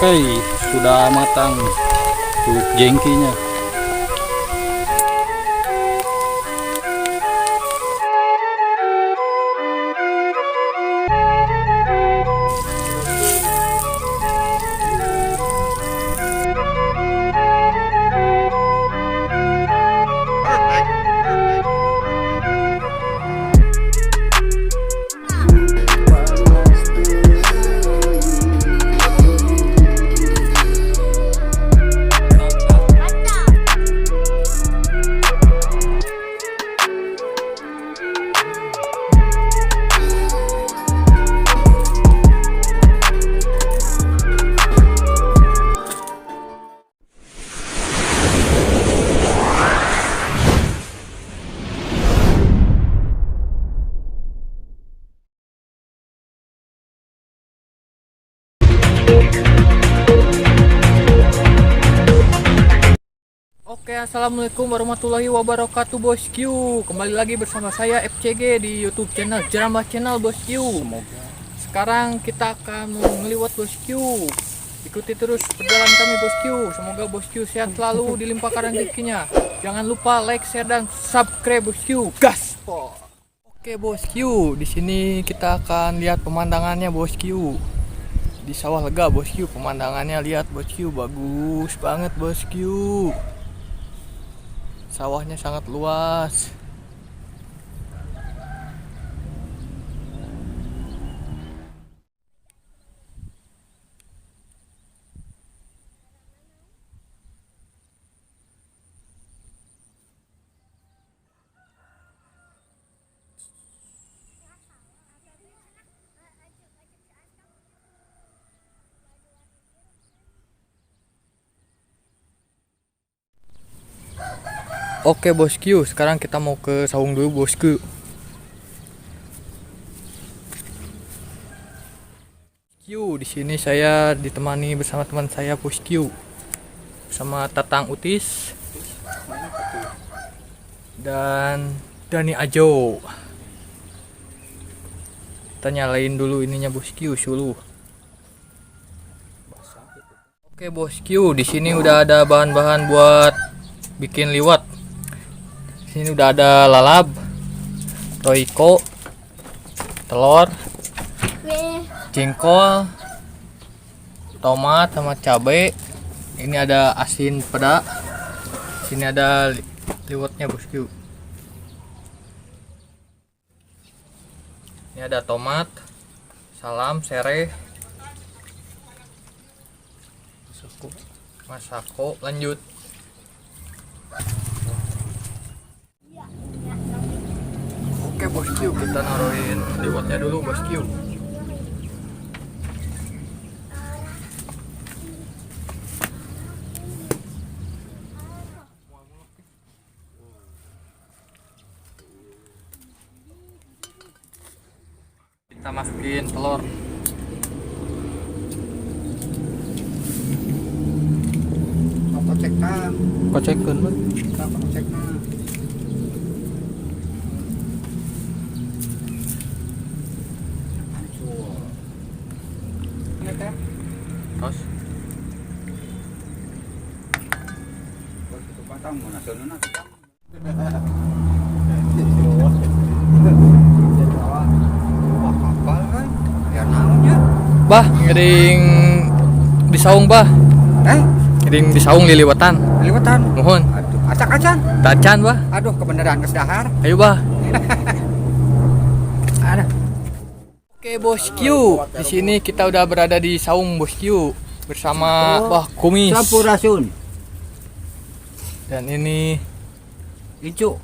Oke, sudah matang untuk jengkinya. Oke, assalamualaikum warahmatullahi wabarakatuh bosku. Kembali lagi bersama saya FCG di YouTube channel Jerambah Channel bosku. Semoga. Sekarang kita akan ngeliwat bosku. Ikuti terus perjalanan kami bosku. Semoga bosku sehat selalu, dilimpahkan rezekinya. Jangan lupa like, share, dan subscribe bosku. Gaspol. Oke bosku, di sini kita akan lihat pemandangannya bosku. Di sawah lega bosku, pemandangannya lihat bosku, bagus banget bosku. Sawahnya sangat luas. Oke bosku, sekarang kita mau ke saung dulu bosku. Q, di sini saya ditemani bersama teman saya bosku, sama Tatang Utis dan Dani Ajo. Kita nyalain dulu ininya bosku, suluh. Oke bosku, di sini udah ada bahan-bahan buat bikin liwet. Di sini udah ada lalap, roiko, telur, jengkol, tomat sama cabai. Ini ada asin peda. Sini ada liwetnya bosku. Ini ada tomat, salam, sereh, masako, lanjut. Oke bosku, kita naruhin liwetnya dulu bosku. Kita masukin telur. Kocekkan, Kocekeun, Bang. kocekkan. Hancur. Ini teh, Terus itu patang mau nasional. Wah, kapal kan? Ya naonnya? Bah, ngiring di saung bah. Eh, Ngiring di saung liliwatan. liwatan. Mohon. Aduh, acak-acan. Tacan bah. Aduh, kebenaran geus dahar. Ayo bah. Ada. Oke bosku, di sini kita udah berada di saung bosku bersama Bah Kumis. Sampurasun. Dan ini Incu.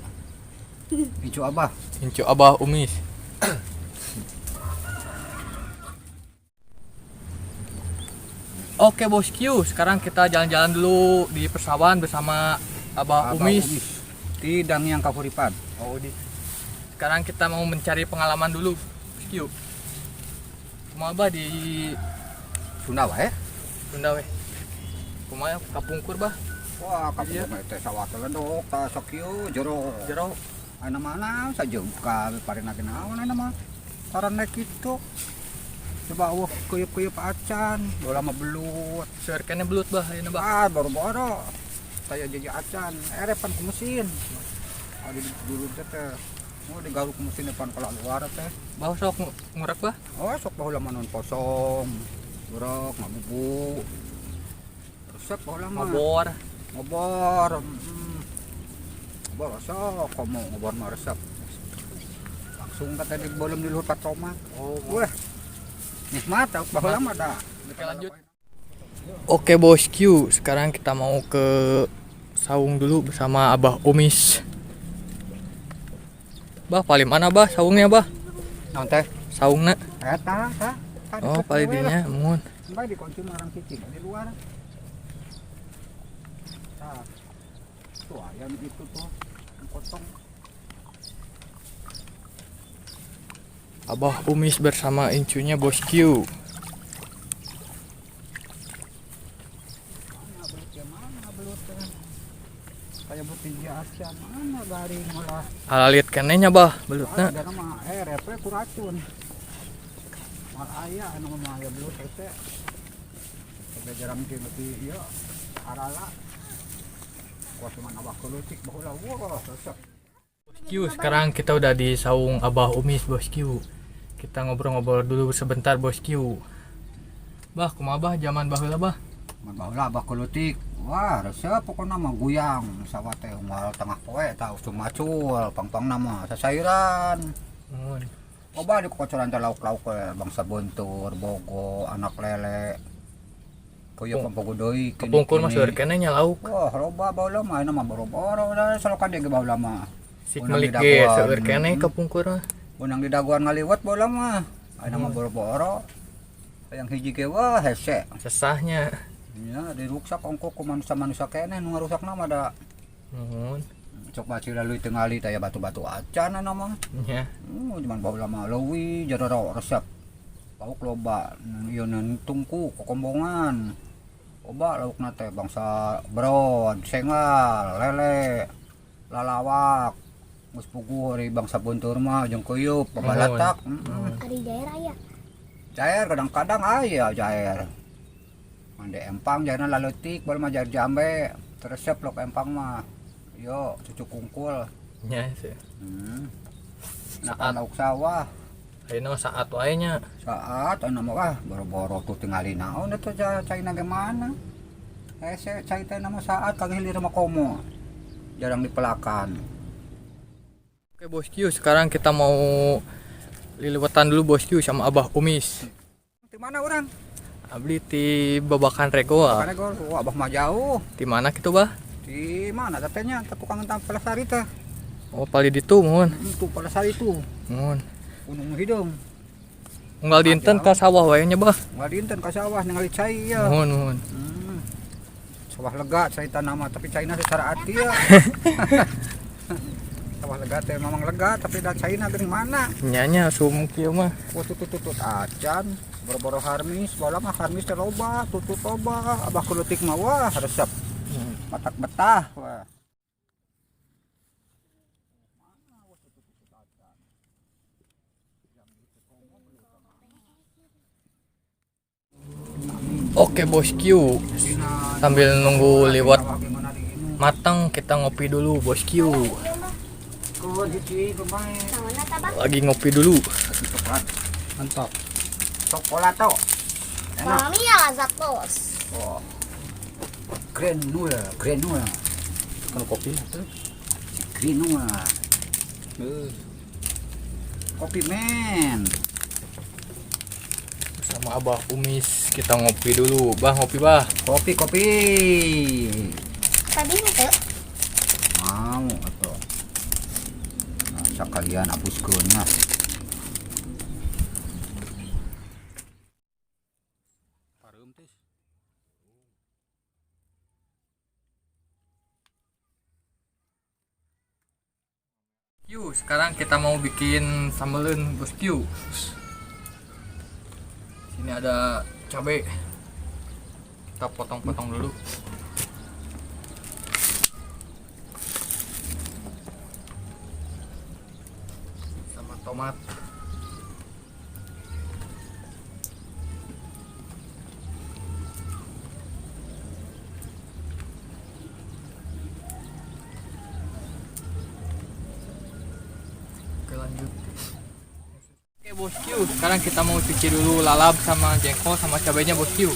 Incu Abah. Incu Abah Umis. Oke bosku, sekarang kita jalan-jalan dulu di persawahan bersama Abah, Abah Umis. Di Dangyang Kahuripan. Oh, di. Sekarang kita mau mencari pengalaman dulu, bosku. Kumaha Abah di Sunda wae. Sunda weh. Kumaha kapungkur bah? Wah, Iya. kapungkur teh sawah teh lendok tah sok kieu jero. Jero. Aya mana sajengkal parena ge naon aya mah. Karena kitu. Coba eueuh keuyeup-keuyeup acan, baheula mah belut. Seueur keneh belut bah ayeuna bah. Ah, boro-boro. Taya jejak acan, erepan ku mesin. Adi dulu teh teh. Oh, digaruk ku mesin depan keluar teh. Bah sok ngurek bah. Oh, sok baheula mah non kosong. Ngurek ngabubu. Resep baheula mah. Ngobor. Ngobor. Ngobor sok komo ngobor mah resep. Langsung kata di belum di luhur patroma. Oh, wah. Nikmat tau baheula mah da. Oke, lanjut. Oke bosku, sekarang kita mau ke saung dulu bersama Abah Umis. Bah, paling mana bah saungnya bah? Naon teh? Saungna. Eta, tah. Oh, paling dinya mun. Sampai dikunci marang cicing di luar. Tah. Tuh ayam itu tuh potong. Abah Umis bersama incunya bosku. Kayak bukti aja mana garing malah. Alalit kenehnya bah belutna. Ada nama repe ku racun. Mal aya anu mah aya belut teh. Sampai jarang di lebih ieu arala. Kuat cuma abah kelutik baheula wah resep. Bosku, sekarang kita udah di saung Abah Umis bosku. Kita ngobrol-ngobrol dulu sebentar bosku. Bah, kumaha bah zaman baheula bah? Mun baheula abah kelutik. Wah, resep pokona mah guyang sawah teh unggal tengah poe tah usum macul, pangpangna mah sasairan. Mun. Loba di kocoran teh lauk-lauk we, bangsa bentur, bogo, anak lele. Keuyeuk pampogo deui kini. Kepungkur mah seueur keneh nya lauk. Wah, loba baheula mah ayeuna mah boro-boro da salokan deui ge baheula mah. Sik melik ge seueur keneh kepungkur mah. Unang di daguan ngaliwat baheula mah. Ayeuna mah boro-boro. Hayang hiji ge wah hese. Sesahnya. Ya, diruksak ongkok ku manusia-manusia keneh nu ngarusakna mah da. Nuhun. Cok baci lalu tingali teh batu-batu acan anu mah. Nya. Cuman baheula mah leuwih jaroro resep. Lauk loba, ieu tungku kokombongan. Loba laukna teh bangsa brod, sengal, lele, lalawak. Geus puguh ari bangsa buntur mah jeung keuyeup, babalatak. Ari jair aya. Jair kadang-kadang aya jair. Mande empang jairna laleutik bae mah jair jambe. Teresep lok empang mah. Yo cucu kungkul. Nya sih. Nah, lauk sawah. Ayeuna mah saat wae nya. Saat anu mah ah boro-boro tuh tingali naon eta caina ge mana. Hese cai teh nama saat kagak hilir mah komo. Jarang dipelakan. Oke bosku, sekarang kita mau liliwetan dulu bosku sama Abah Umis. Di mana orang? Abdi di Babakan Rego. Babakan Rego, oh, Abah mah jauh. Di mana gitu bah? Di mana tetehnya? Tukang tentang Palasari teh. Oh, paling ditu mun. Itu Palasari itu. Mun. Gunung Hidung. Unggal dinten ka sawah wae nya bah. Unggal dinten ka sawah ningali cai ya. Mun mun. Sawah lega cerita nama tapi caina secara hati ya. Sawah lega teh memang lega tapi da caina geuning mana? Nya nya sum kieu mah. Wah tutut-tutut acan. Boro-boro harmis, baheula mah harmis teh loba, tutut loba, abah kuleutik mah wah resep. Matak betah wah. Oke bosku, sambil nunggu liwat matang kita ngopi dulu bosku. Lagi ngopi dulu. Mantap. Coklato. Enak. Mami ya Zatos. Oh. Granula, granula. Kalau kopi tuh. Granula. Kopi men. Sama Abah Umis kita ngopi dulu. Bah ngopi bah. Kopi kopi. Tadi itu. Mau atau. Nah, sekalian abuskeun lah. Yuk, sekarang kita mau bikin sambelin bosku. Sini ada cabe. Kita potong-potong dulu. Sama tomat. Bosku, sekarang kita mau cuci dulu lalap sama jengkol sama cabainya bosku.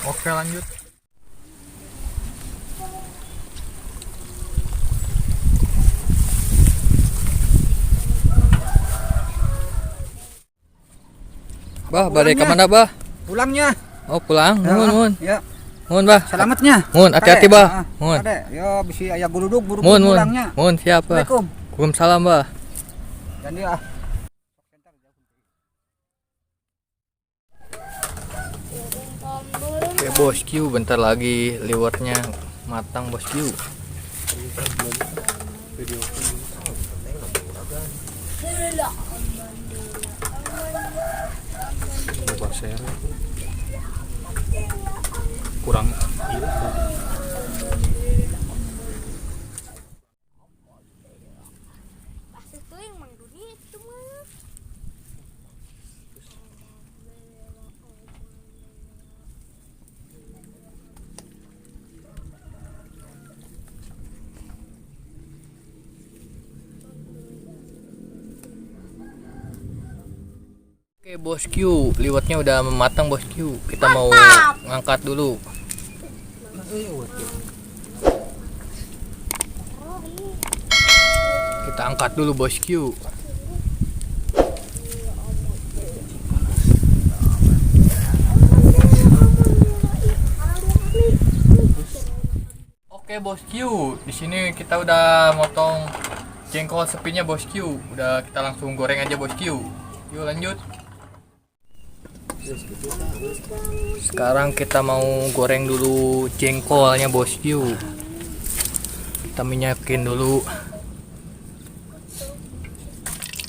Oke, lanjut. Bah, balik ke mana, Bah? Pulangnya. Oh, pulang. Nuhun, nuhun. Ya, Nuhun, Bah. selamatnya. Nuhun, hati-hati, Bah. Nuhun. Kade, yo bisi aya guludug buru Nuhun, nuhun. pulangnya. Nuhun, siap, Bah. Assalamualaikum. Waalaikumsalam, Bah. Dan dia ah. Oke, bosku, bentar lagi liwetnya matang, bosku. Kurang Pasti teuing Mang Doni itu mah. Oke, bosku, liwetnya udah mematang, bosku. Kita mau Mantap. ngangkat dulu. Kita angkat dulu, bosku. Oke, bosku, di sini kita udah motong jengkol sepinya, bosku. Udah kita langsung goreng aja, bosku. Yuk lanjut. Sekarang kita mau goreng dulu jengkolnya, bosku. Kita minyakin dulu.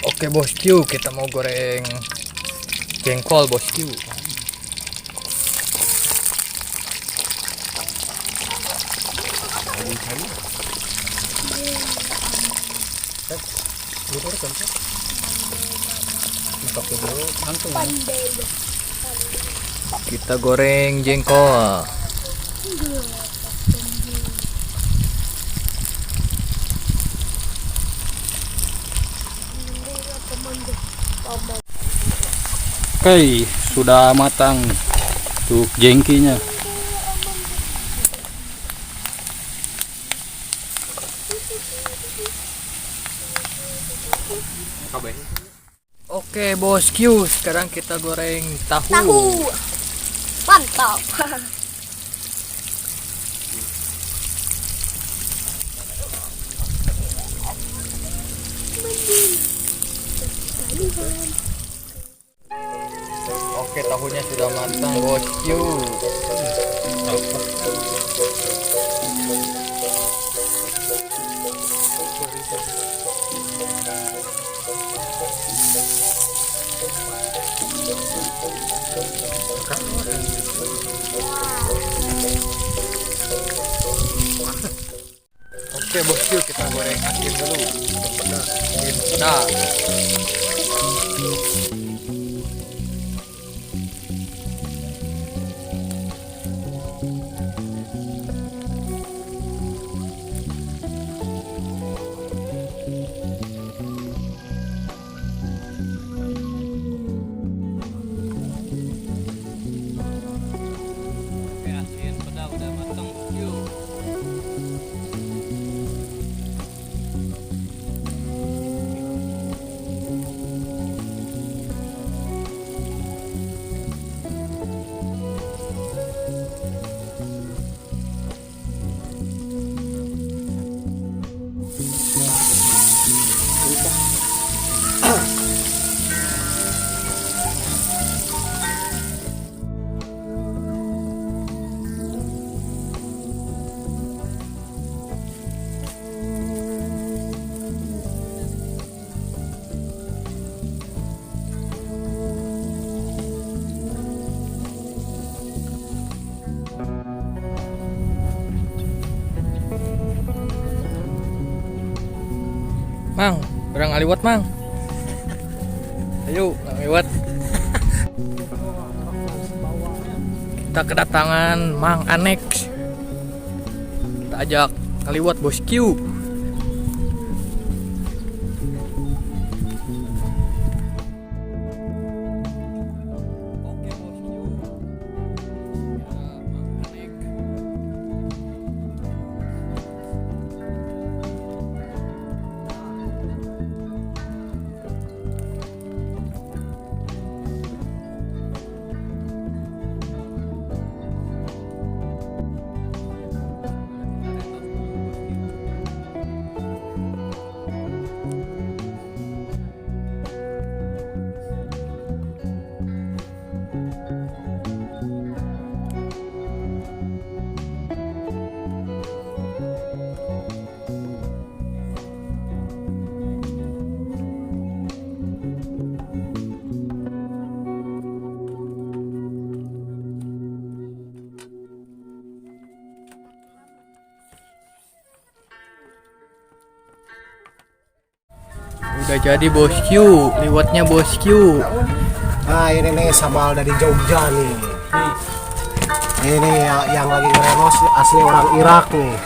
Oke, bosku, kita mau goreng jengkol, bosku. Kita goreng jengkol. Oke, sudah matang tuh jengkinya. Oke, bosku, sekarang kita goreng tahu. Tahu. Mantap. Oke, tahunya sudah matang, bosku. Oke, bosku, kita goreng asin dulu. Asin pedas. Oke, asin pedas udah matang, bosku. Mang, urang ngaliwet, Mang. Ayo, ngaliwet. Kita kedatangan Mang Anex. Kita ajak ngaliwat bosku. Oke bosku. Ya, Mang Anek. Udah jadi bosku, liwatnya bosku. Nah, ini nih sambal dari Jogja nih. Ini nih yang lagi ngerenos asli orang Irak nih.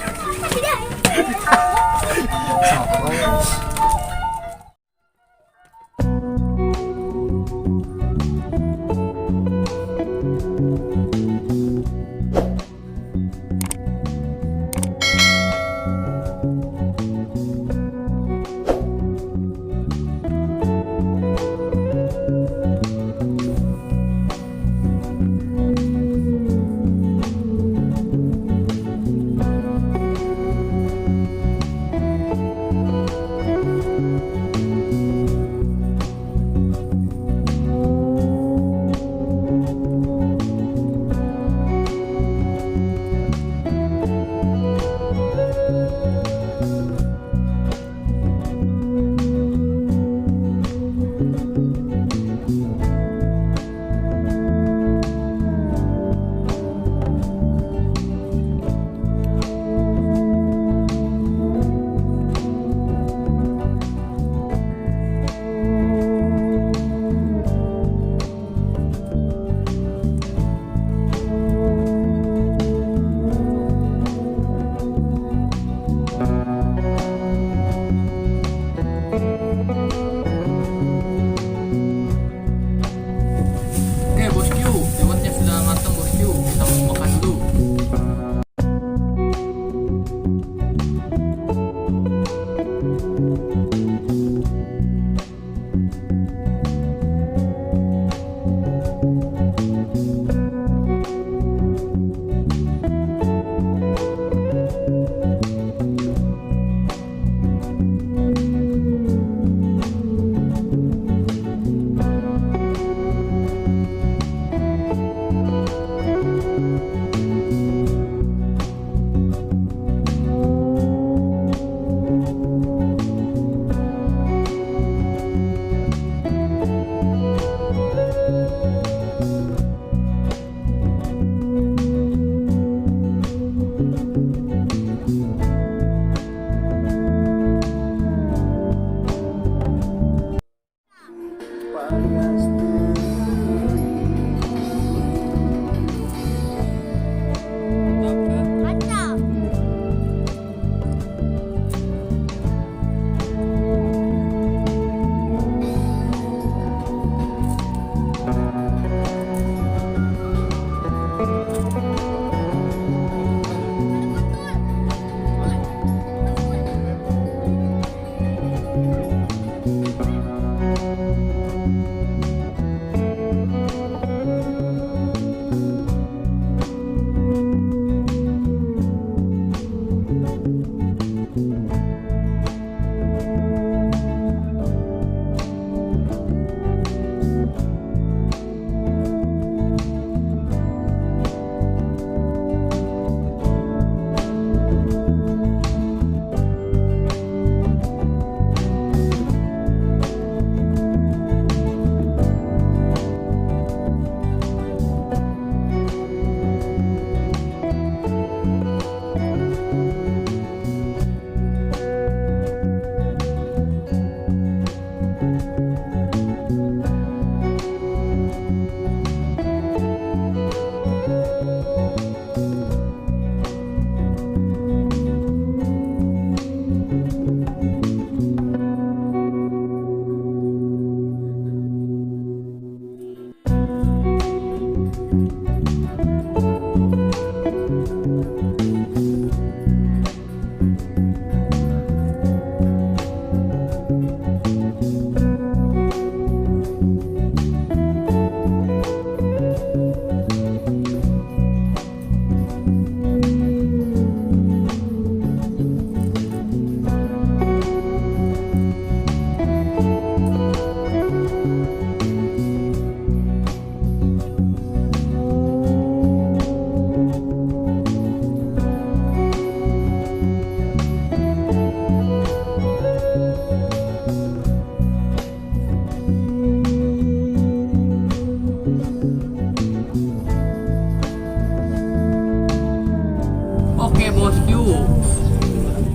bosku.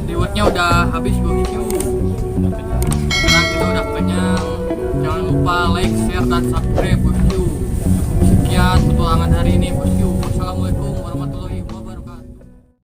Liwetnya udah habis, bosku. Sekarang kita udah kenyang. Jangan lupa like, share, dan subscribe, bosku. Cukup sekian petualangan hari ini, bosku. Wassalamualaikum.